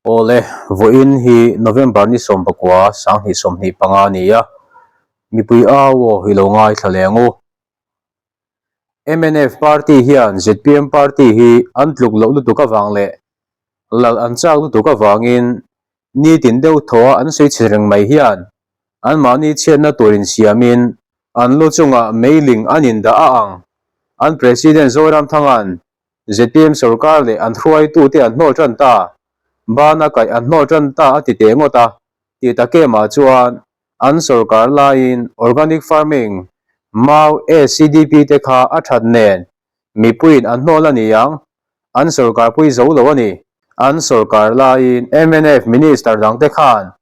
Awle, vawiin hi November ni 19 2025 a ni a, mipui au aw i lo ngaithla leh ang u. Mnf party hian zpm party hi an tluk loh lutuk avang leh lal an chak lutuk avangin nitin deuh thaw a an sawi chhe reng mai hian anmahni chhiatna tur insiamin an lu chungah meiling an indah a ang. An President Zoramthanga'n zpm sorkar leh an hruaitute an hnawl tan ta, bana kaih an hnawl tan ta a ti teh ngawt a, tih takemah chuan an sorkar laiin organic farming, mau ACDP te kha a that nen mipuiin an hnawl a ni ang, an sorkarpui zo lo a ni. An sorkar laiin mnf minister dangte khan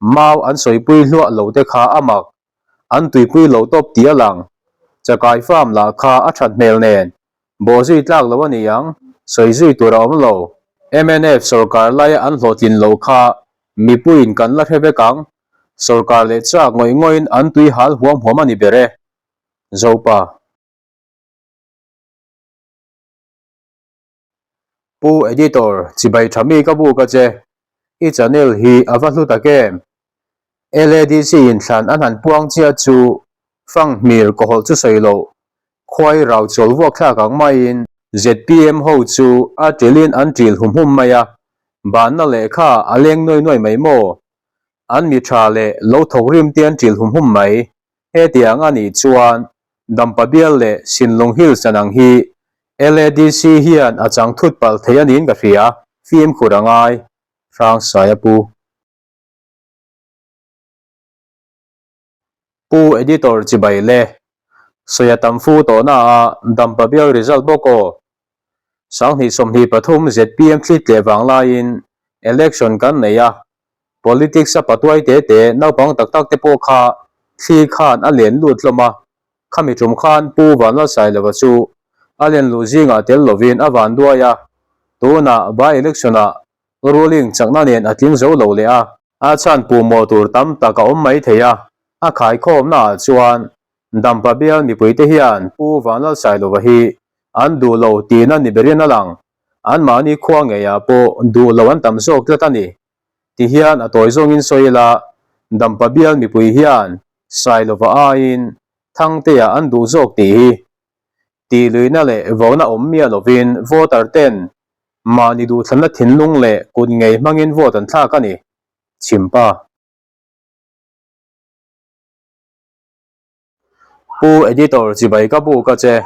mau an sawipui hluah lo te kha a mak, an tuipui lo tawp tih a lang. Chakai farm lah kha a that hmel nen bawhzui tlak lo a ni ang, sawi zui tur a awm lo. Mnf sorkar laia an hlawhtlin lo kha mipuiin kan la hre vek ang, sorkar leh chak ngawih ngawhin an tui hal huam huam a ni ber e. Zopa. Pu Editor, chibai tha mi ka buk a che. I channel hi a va hlu tak em? LADC in thlan an han puang chiah chu Fanghmir kawhawlh chu sawi loh, khuai rau chawl vuak thlak ang maiin zpm ho chu a ṭilin an ṭil hum hum mai a, banna lehkha a leng nuai nuai mai maw? An mi ṭha leh lo thawk rim te an ṭil hum hum mai. Hetiang a nih chuan Dampa bial leh Sinlung Hills chan ang hi LADC hian a chang thut palh thei a niin ka hria, fimkhur a ngai, Hrangsaia pu. Pu Editor chibai le. Sawi a tam fu tawh na a Dampa bial result bawk aw. 2023 zpm thli tleh vang laiin election kan nei a, politics a patuai te te naupang tak tak te pawh kha thli khan a len lut hlawm a, khami tum khan Pu Vanlalsailova chu a len luh zingah tel lovin a van duai a, tunah by election ah ruling chakna nen a tling zo lo leh a. A chhan pumawh tur tam tak a awm mai thei a, a khaikhawmna ah chuan Dampa bial mipuite hian Pu Vanlalsailova hi an duh lo tihna ni berin a lang. Anmahni khua ngeiah pawh duh lo an tam zawk tlat a ni. Tihian a tawi zawngin sawi ila, Dampa bial mipui hian Sailova aiin Thangtea an duh zawk tih hi tih luihna leh vona awm miah lovin voter ten mahni duhthlanna thinlung leh kut ngei hmangin vote an thlak a ni. Chhimpa. Pu Editor chibai ka buk a che.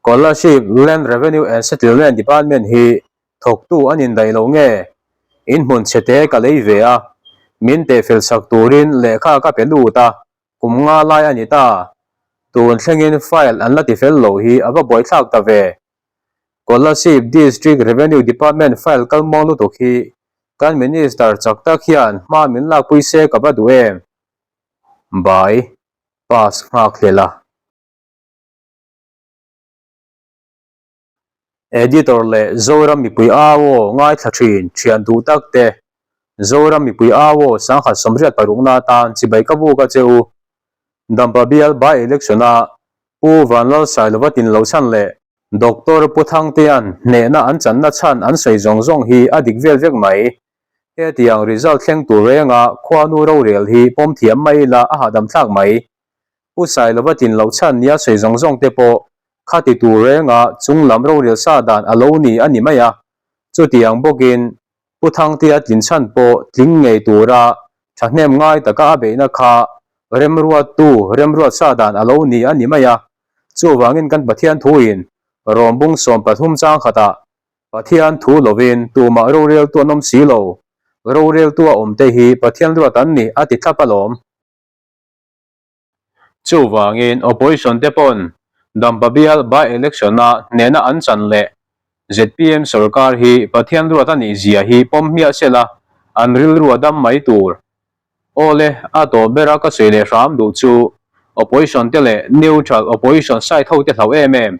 Kolasib Land Revenue and Settlement Department hi thawktu an indaih lo nge? Inhmun chhete ka lei ve a, min tehfel sak turin lehkha ka pe lut a, kum nga lai a ni ta. Tun thlengin file an la tifel lo hi a va buaithlak ta ve. Kolasib District Revenue Department file kal muang lutuk hi kan Minister chak tak hian hma min lakpui se ka va duh em? Bai pass nghak hlel a. Editor leh Zoram mipui au aw ngaithla thin thian duh tak te, Zoram mipui au aw 1086 na atan chibai ka buk a che u. Dampa bial by election a Pu Vanlalsailova tin lo chhan leh Doctor Pu Thangtea'n hnehna an channa chhan an sawi zawng zawng hi a dik vel vek mai. Hetiang result thleng tur renga khuanu rorel hi pawm thiam mai ila a hahdam thlak mai. Pu Sailova tlin loh chhan nia sawi zawng zawng te pawh khati tur renga chung lam rorel sa dan a lo ni a ni mai a. Chutiang bawkin Pu Thangtea tlin chhan pawh tling ngei tura thahnem ngai taka a beihna kha remruattu remruat sa dan a lo ni a ni mai a. Chuvangin kan Pathian thuin Rawmbung 13 chang khatah Pathian thu lovin tumah roreltu an awm si lo, roreltu a awmte hi Pathian ruat an ni a ti thlap alawm. Chuvangin opposition te pawn Dampa bial by election a hnehna an chan leh zpm sorkar hi Pathian ruat a nih zia hi pawm hmiah sela an rilru a dam mai tur. Awle, a tawh bera ka sawi leh hram duh chu opposition te leh neutral opposition side ho te hlauh em em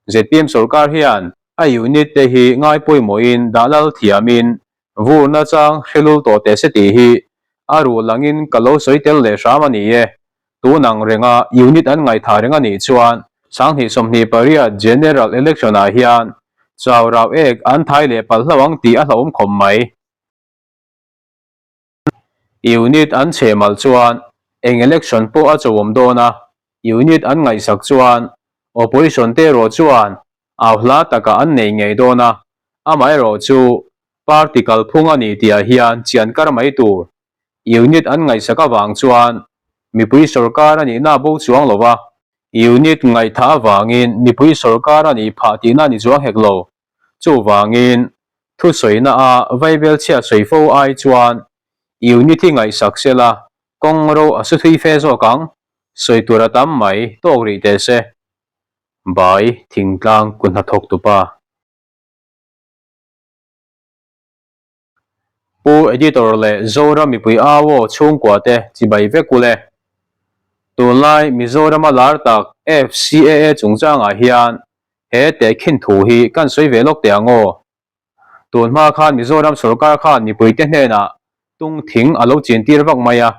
zpm sorkar hian A unit te hi ngai pawimawhin dah lal thiamin vur nachang hrelul tawh teh se tih hi a ruh langin ka lo sawi tel leh hram a ni e. Tun ang renga unit an ngaihthah reng a nih chuan 2028 General Election ah hian chau rau ek an thai leh palh hlauh ang tih a hlauhawm khawp mai. Unit an chhe mal chuan eng election pawh a chauhawm dawn a, unit an ngaihsak chuan opposition te erawh chuan au hla takah an nei ngei dawn a, amaherawh chu party kalphung a ni tihah hian chian kar mai tur. Unit an ngaihsak avang chuan mipui sorkar a nihna a bo chuang lo va, unit ngaihthah avangin mipui sorkar a nih phah tihna a ni chuang hek lo. Chuvangin, thusawina a vaibel chhia sawi fo ai chuan unit hi ngaihsak sela kawng ro a su thui fe zawk ang, sawi tur a tam mai tawk rih teh se. Bai thingtlang ku hnathawk tupa. Pu Editor leh Zoram mipui au aw chhungkua te chibai vek ule. Tunlai Mizorama lar tak FCAA chungchangah hian he tehkhin thu hi kan sawi ve lawk teh ang aw. Tun hma khan Mizoram sorkar khan mipuite hnenah tung thing a lo chintir vak mai a,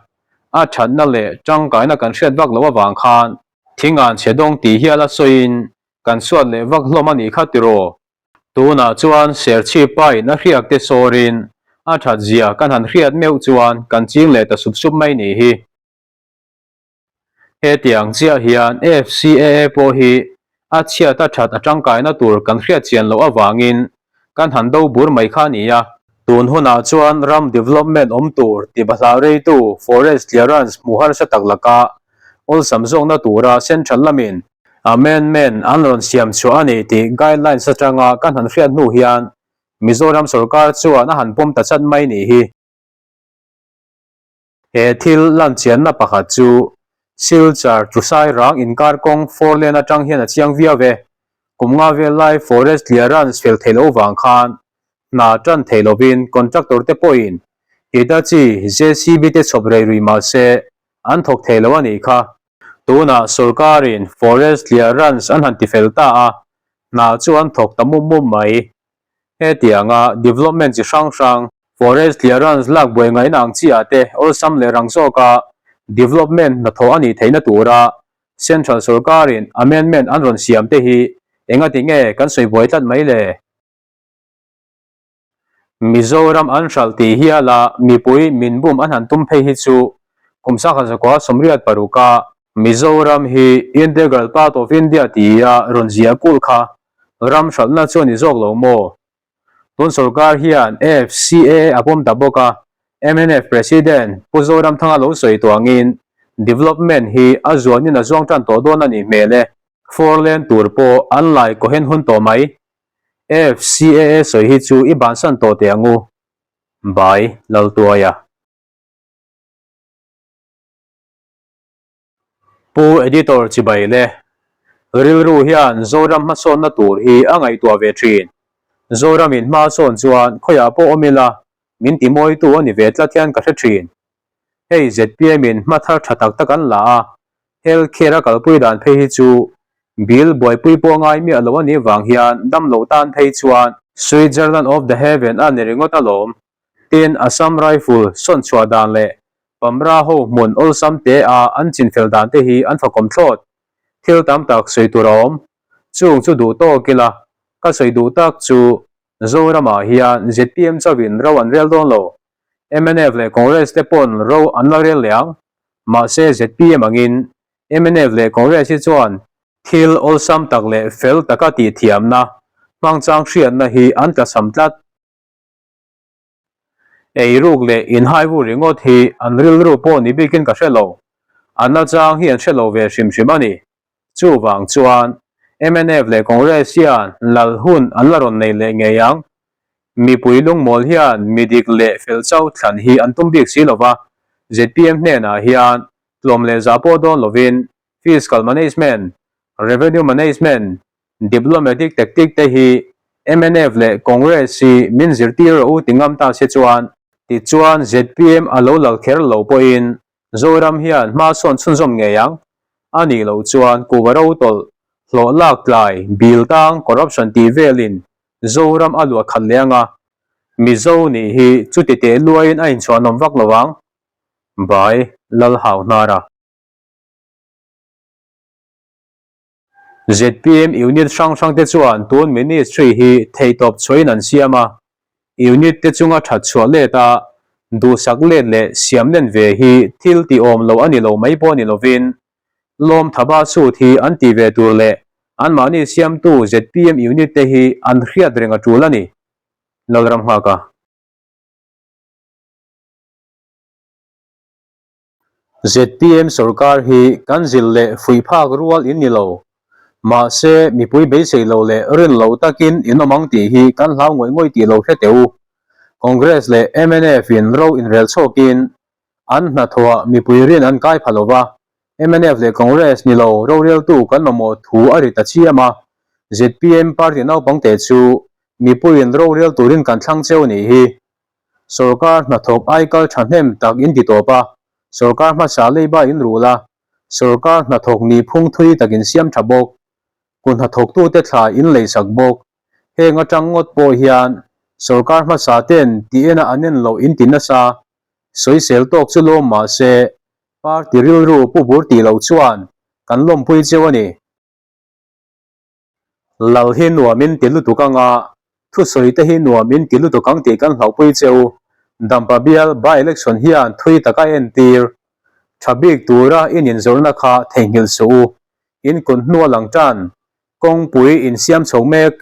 a thatna leh tangkaina kan hriat vak loh avang khan thing an chhe dawng tih hial a sawiin kan suat leh vak hlawm a nih kha tiraw? Tunah chuan Serchhip pa in a hriak te sawrin a that zia kan han hriat meuh chuan kan ching leh ta sup sup mai nih hi. Hetiang chiah hian FCAA pawh hi a chhiat a that a tangkaina tur kan hriat chian loh avangin kan han do bur mai kha a ni a. Tun hunah chuan ram development awm tur ti bahlah reitu forest clearance hmuh harsa tak laka awlsam zawkna tura central lamin amendment an rawn siam chhuah a ni tih guidelines atanga kan han hriat hnu hian Mizoram sorkar chuan a han pawm ta chat mai nih hi. He thil lanchianna pakhat chu Silchar Tusai rang inkar kawng four lane atang hian a chiang viau e. Kum nga vel lai forest clearance fel theih loh vang khan hna tan theih lovin contractor te pawhin Hitachi JCB te chhawp rei rui mah se an thawk thei lo a nih kha. Tunah sorkarin forest clearance an han tifel ta a, hna chu an thawk ta mum mum mai. Hetianga development chi hrang hrang, forest clearance lak buai ngaihna ang chi ah te awlsam leh rang zawka development hnathawh a nih theihna tura central sorkarin amendment an rawn siam te hi engati nge kan sawi buai tlat mai le? Mizoram an hralh tih hiala mipui min bum an han tum phei hi chu kum 1986 a Mizoram hi integral part of India tia rawn ziah kulh kha ram hralhna chu a ni zawk lo maw? Tun sorkar hian FCAA a pawm ta bawk a, mnf President Pu Zoramthanga lo sawi tawh angin development hi a zuanin a zuang tan tawh dawn a nih hmel e. Four lane tur pawh an lai kawhen hun tawh mai. FCAA sawi hi chu i bansan tawh teh ang u. Bai Laltuaia. Pu Editor chibai le. Rilru hian Zoram hmasawnna tur hi a ngaihtuah ve thin. Zoramin hma sawn chuan khawiah pawh awm ila min ti mawitu a ni ve tlat hian ka hre thin. Hei zpm in hma thar tha tak tak an la a, health care a kalpui dan phei hi chu bill buaipui pawh ngai miah lo a nih vang hian damloh tan phei chuan Switzerland of the heaven a ni ringawt alawm. Tin, Assam Rifle sawn chhuah dan leh Pamra ho hmun awlsam te a an chinfel dan te hi an fakawm thlawt. Thil tam tak sawi tur a awm. Chung chu duh tawk ila, ka sawi duh tak chu Zoramah hian zpm chauhin ro an rel dawn lo. Mnf leh Congress te pawn ro an la rel leh ang. Mahse zpm angin mnf leh Congress hi chuan thil awlsam tak leh fel taka tih thiamna, hmangchang hriatna hi an tlasam tlat. Eiruk leh inhaivu ringawt hi an rilru pawh ni bikin ka hre lo. An nachang hi an hre lo ve hrim hrim a ni. Chuvang chuan mnf leh Congress hian lal hun an la rawn nei leh ngei ang. Mipui lungmawl hian mi dik leh fel chauh thlan hi an tum bik si lova, zpm hnenah hian tlawm leh zah pawh dawn lovin Fiscal Management, Revenue Management, Diplomatic tactic te hi mnf leh Congress hi min zirtir rawh u ti ngam ta se chuan, tichuan zpm a lo lal kher lo pawhin Zoram hian hma sawn chhunzawm ngei ang. A nih loh chuan kuva ro tawlh, hlawh lak tlai, bill tang, corruption tih velin Zoram a luah khat leh ang a, Mizo nih hi chuti teh luaiin a inchhuanawm vak lo ang. Bai Lalhauhnara. Zpm unit hrang hrang te chuan tun ministry hi theihtawp chhuahin an siam a, unit te chunga that chhuah let a, Duhsak let leh siam len ve hi thil tih awm lo a ni lo mai pawh ni lovin, lawm thaba sut hi an tih ve tur leh anmahni siamtu zpm unit te hi an hriat reng a tul a ni. Lalramnghaka. Zpm sorkar hi kan zilh leh fuih phak rual in ni lo. Mahse, mipui beisei lo leh rin lo takin in awm ang tih hi kan hlau ngawih ngawih tih lo hre teh u. Congress leh mnf in ro inrel chhawkin an hnathawhah mipui rin an kai pha lo va, mnf leh Congress ni lo roreltu kan mamawh thu a ri ta chiam a, zpm party naupangte chu mipuiin rorel turin kan thlang cheu nih hi. Sorkar hnathawk aikal thahnem tak in ti tawp a, sorkar hmasa leiba in rul a, sorkar hnathawk nih phung thui tak in siam tha bawk, kut hnathawktute thla in leisak bawk. Heng atang ngawt pawh hian sorkar hmasa ten tih ena an en loh in ti nasa, sawisel tawk chu lawm mah se party rilru pu bur tih loh chuan kan lawmpui cheu a ni. Lal hi nuam in ti lutuk anga, thusawi te hi nuam in ti lutuk ang tih kan hlauhpui che u. Dampa bial by election hian thui taka entir tha bik tura in inzawrhna kha theihnghilh suh u. In kut hnua lang tan kawngpui insiam chho mek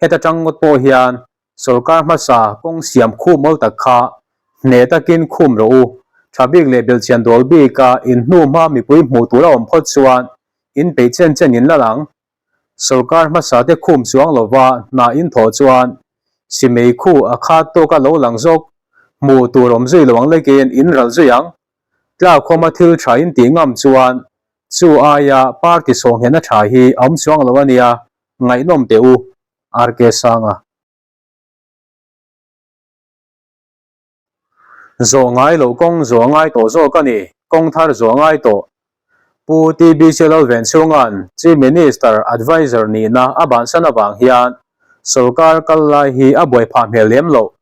heta tang ngawt pawh hian Sorkar hmasa kawng siam khum awl tak kha hneh takin khum rawh u. Tha bik leh belhchian dawl bika in hnu hma mipui hmuh tur a awm phawt chuan in peih chen chen in la lang. Sorkar hmasa te khum chuang lova hna in thawh chuan simei khu a khat tawka lo lang zawk hmuh tur awm zui lo ang lekin in ral zui ang. Tlakkhawma thil tha in tih ngam chuan chu aia party sawhnghehna tha hi a awm chuang lo a nia, ngaihnawm teh u. RK Sanga. Zawh ngai loh kawng zawh ngai tawh zawk a ni, kawng thar zawh ngai tawh. Pu TBC Lalvenchhunga'n Chief Minister Adviser nihna a bansan avang hian sorkar kal lai hi a buai phah hmel lem loh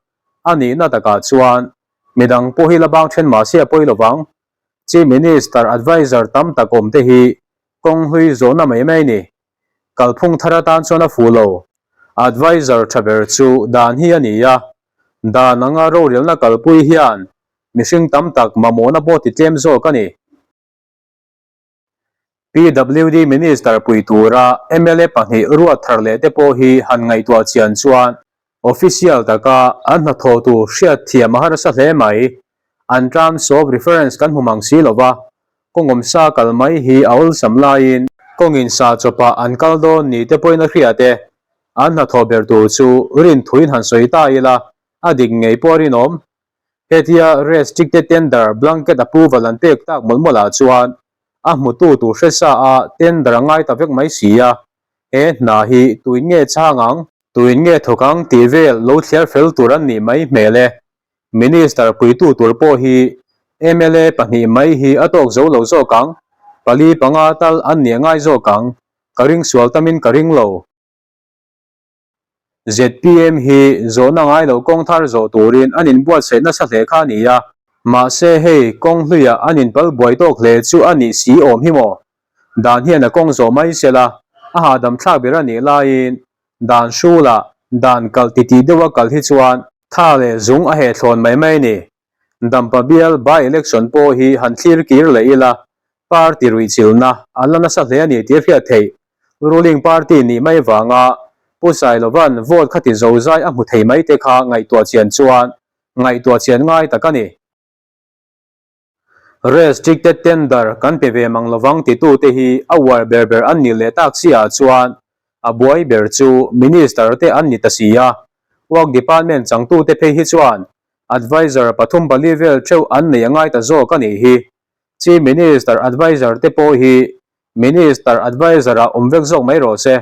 a nihna takah chuan midang pawh hi la bang then mah se a pawi lovang. Chief Minister Adviser tam tak awm te hi kawng hlui zawhna mai mai a ni. Kalphung thar atan chuan a fuh lo. Adviser tha ber chu dan hi a ni a, dan anga rorelna kalpui hian mihring tam tak mamawhna pawh ti tlem zawk a ni. PWD Minister pui tura mla pahnih ruat thar leh te pawh hi han ngaihtuah chian chuan Official taka an hnathawh tur hriat thiam a harsa hle mai. An terms of reference kan hmu mang si lova, kawngawm sa kal mai hi a awlsam laiin kawngin sa chawpah an kal dawn ni te pawhin a hriat e. An hnathawh ber tur chu rinthuin han sawi ta ila, a dik ngei pawh a rinawm. Hetia restricted tender blanket approval an pek tak mawlh mawlh ah chuan a hmutu tur hre sa a tender a ngai ta vek mai si a, he hna hi tuin nge chhang ang? Tuin nge thawk ang tih vel lo thliar fel tur an nih mai hmel e. Minister puitu tur pawh hi mla pahnih mai hi a tawk zo lo zawk ang, pali panga tal an nih a ngai zawk ang, ka ring sual tamin ka ring lo. Zpm hi zawhna ngai lo kawng thar zawh turin an inbuatsaih nasa hle kha a ni a, mahse hei kawng hluiah an inpal buai tawk hle chu a nih si awm hi maw? Dan hian a kawng zawh mai sela a hahdam thlak ber a nih laiin Dan hrulah dan kalh titih deuha kal hi chuan tha leh zung a heh thlawn mai mai a ni. Dampa bial by election pawh hi han thlir kir leh ila party ruihchilhna an la nasa hle a ni tih a hriat theih. Ruling party nih mai vanga Pu Sailova'n vote khati zozai a hmu thei mai te kha ngaihtuah chian chuan ngaihtuah chian ngai tak a ni. Restricted tender kan pe ve mang lovang titute hi a uar ber ber an nih leh tak si ah chuan a buai ber chu Minister te an ni ta si a, Work Department changtute phei hi chuan Adviser pathum pali vel theuh an nei a ngai ta zawk a nih hi. Chief Minister Adviser te pawh hi Minister Adviser ah awm vek zawk mai rawh se.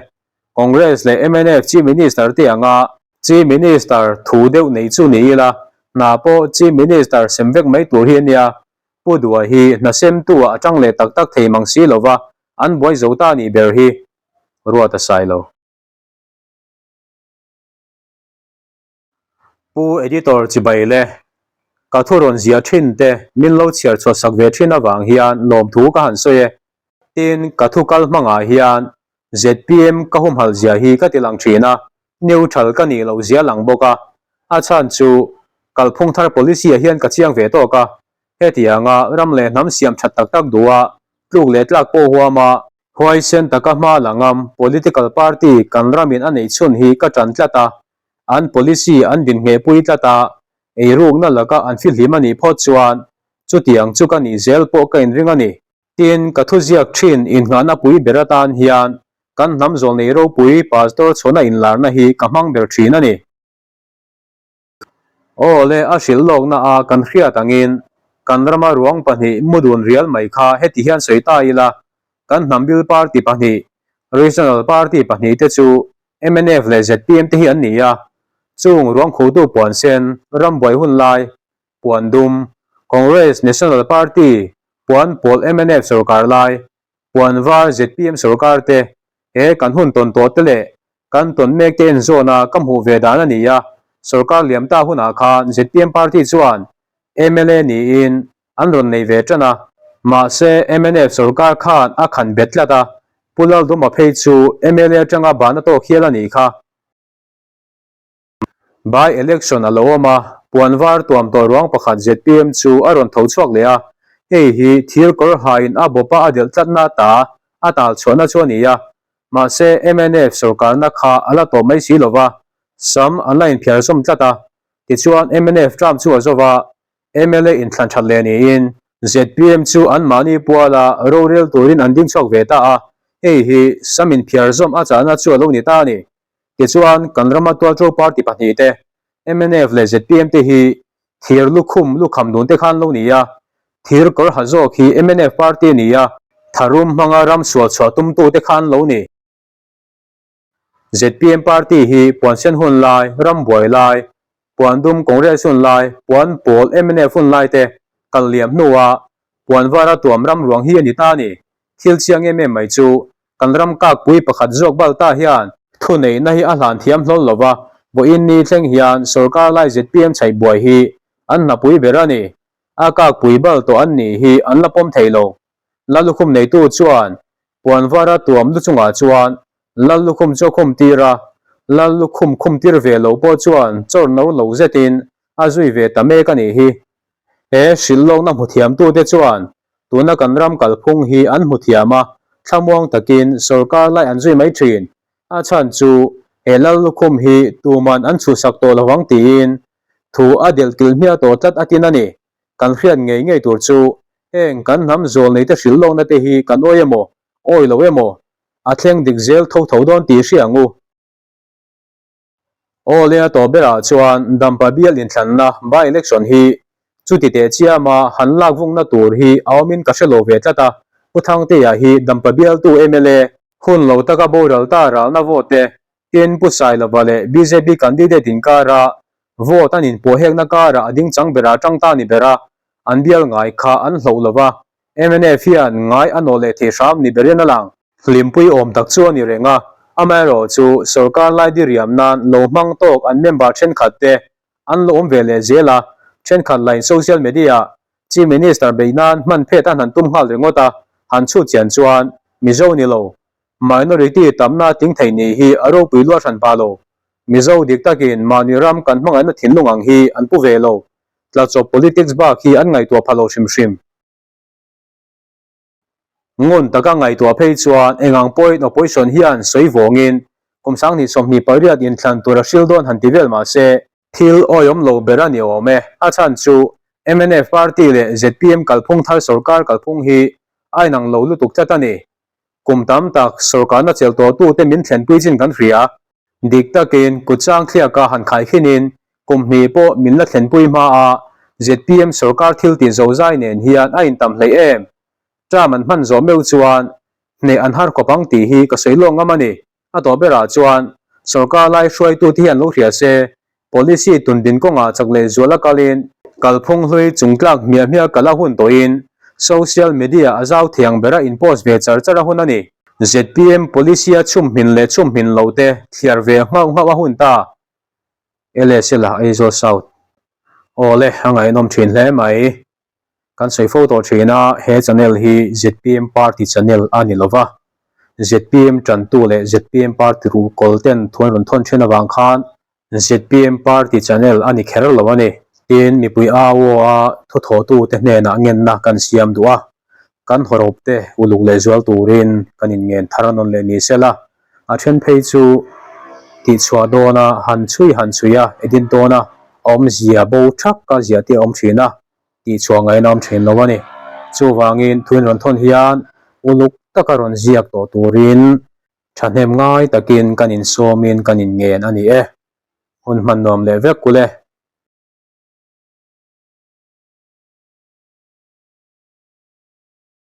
Congress leh mnf Chief Minister te anga Chief Minister thu deuh nei chu ni ila, hna pawh Chief Minister sem vek mai tur hi a nia. Pu Dua hi hna semtu ah a tang leh tak tak thei mang si lova, an buai zo ta nih ber hi. Ruat a sai lo. Pu Editor chibai le, ka thu rawn ziah thin te min lo chhiar chhuah sak ve thin avang hian lawmthu ka han sawi e. Tin, ka thu kal hmangah hian zpm ka humhalh zia hi ka ti lang thin a, neutral ka nih loh zia lang bawk a, a chhan chu Kalphung thar policy-ah hian ka chiang ve tawk a, hetianga ram leh hnam siam that tak tak duha tluk leh tlak pawh huama huaisen taka hma la ngam political party kan ramin a neih chhun hi ka tan tlat a, an policy an din nghehpui tlat a, eirukna laka an fihlim a nih phawt chuan chutiang chu ka nih zel pawh ka inring a ni. Tin, ka thuziak thin innghahna pui ber atan hian kan hnam zawlnei ropui Pastor Chhawna inlarna hi ka hmang ber thin a ni. Aw le, a hrilh lawkna a kan hriat angin kan rama ruang pahnih mudun rial mai kha heti hian sawi ta ila, kan hnam bil party pahnih, regional party pahnih te chu mnf leh zpm te hi an ni a, chung ruang khutu puan sen, rambuai hun lai, puan dum, Congress National Party puan pawl mnf sorkar lai, puan var zpm sorkar te he kan hun tawn tawh te leh kan tawn mek te en zawn a ka hmuh ve dan a ni a, sorkar liam ta hunah khan zpm party chuan mla niin an rawn nei ve tan a, mahse mnf sorkar khan a khan bet tlat a, Pu Lalduma phei chu mla atanga ban a tawk hial a nih kha. By election a lo awm a, puan var tuam tawh ruang pakhat zpm chu a rawn tho chhuak leh a, hei hi thil kawr hain a bawpa a delh tlatna ta a tal chhuahna chu a ni a, mahse mnf sorkarna kha a la tawp mai si lova, sam an la inphiar zawm tlat a, tichuan mnf term chu a zo va, mla inthlan that leh niin zpm chu anmahni puala rorel turin an ding chhuak ve ta a, hei hi sam inphiar zawm a chahna chu a lo ni ta a ni. Tichuan, kan rama tualṭo party pahnihte, mnf leh zpm te hi thir lukhum lukham dun te khan lo ni a, thir kawr ha zawk hi mnf party a ni a, tharum hmanga ram sual chhuah tumtu te khan lo ni. Zpm party hi puansen hun lai, ram buai lai, puan dum Congress hun lai, puan pawl mnf hun lai te kal liam hnua puan vara tuam ram ruang hi a ni ta a ni. Thil chiang em em mai chu Kan ram kakpui pakhat zawk bal ta hian thuneihna hi a hlan thiam hlawl lo va, vawiin ni thleng hian sorkar lai zpm chhaih buai hi an hnapui ber a ni. A kakpui bal tawh an nih hi an la pawm thei lo. Lallukhum neitu chuan puan vara tuam lu chungah chuan Lallukhum chu a khum tir a, Lallukhum khum tir ve lo pawh chuan chawr no lo zetin a zui ve ta mek a nih hi. He hrilh lawkna hmu thiamtute chuan Tuna kan ram kalphung hi an hmu thiam a, thlamuang takin sorkar lai an zui mai thin. A chhan chu he lal lukhum hi tuman an chhuhsak tawh lovang tiin thu a delh kilh hmiah tawh tlat a tin a ni. Kan hriat ngei ngei tur chu heng kan hnam zawl neite hrilh lawkna te hi kan awi emaw, awi lo emaw, a thleng dik zel tho tho dawn tih hria ang u. Aw le a tawp berah chuan Dampa bial inthlanna by election hi chuti teh chiama han lak vungna tur hi a awmin ka hre lo ve tlat a, Pu Thangtea hi Dampa bialtu mla hun lo taka boral ta ralna vote te tin Pu Sailova leh bjp candidate inkara vote an inpawhhekna karah a ding chang berah tang ta ni ber a, an bial ngai kha an hloh lova Mnf hian ngai a nawh leh thei hram ni berin a lang. Hlimpui awm tak chu a ni reng a, amaherawhchu sorkar lai diriam nan lo hmang tawk an member thenkhat te an lo awm ve leh zel a, thenkhat lain social media Chief Minister beih nan hman phet an han tum nghal ringawt a, han chhut chian chuan Mizo ni lo, minority tamna tling thei nih hi a ropui luah hran pah lo. Mizo dik takin mahni ram kan hmangaihna thinlung ang hi an pu ve lo. Tlachawp politics bak hi an ngaihtuah pha lo hrim hrim. Ngun taka ngaihtuah phei chuan engang pawhin opposition hian sawi vawngin kum 2028 inthlan tur a hril dawn han ti vel mah se, thil awihawm lo ber a ni awm e. A chhan chu mnf party leh zpm kalphung thar sorkar kalphung hi a inang lo lutuk tlat a ni. Kum tam tak sorkarna chelh tawhtute min thlenpui chin kan hria. Dik takin kut chang thliaka han khaikhinin kum hnih pawh min la thlenpui hma a, zpm sorkar thil tih zozai nen hian a intam hleih em? Term an hman zawh meuh chuan hneh an har khawp ang tih hi ka sawi lawk ngam a ni. A tawh berah chuan sorkar lai hruaitute hian lo hria se, Policy tundin kawngah chak leh zual a kalin kalphung hlui chungtlak hmiah hmiah kal a hun tawhin social media a zau thiang bera in post ve char char a hun a ni. Zpm policy a chhumhmin leh chhumhmin lo te thliar ve nghauh nghauh a hun ta. LSL a Aizawl South. Awle, a ngaihnawm thin hle mai. Kan sawi fo tawh thin a, he channel hi zpm party channel a ni lova, zpm tantu leh zpm party ruhkawl ten thu an rawn thawn thin avang khan zpm party channel a ni kher lo a ni. Tin, mipui au aw a thuthawhtute hnenah ngenna kan siam duh a, kan hawrawpte uluk lehzual turin kan inngen thar nawn leh ni sela, a then phei chu tihchhuah dawna han chhui han chhui a, edit dawna a awmzia bo thak a ziah te a awm thin a, tihchhuah ngaihna awm thin lo a ni. Chuvangin thuin rawn thawn hian uluk taka rawn ziak tawh turin thahnem ngai takin kan insawmin kan inngen a ni e. Hun hman nuam leh vek kulh e.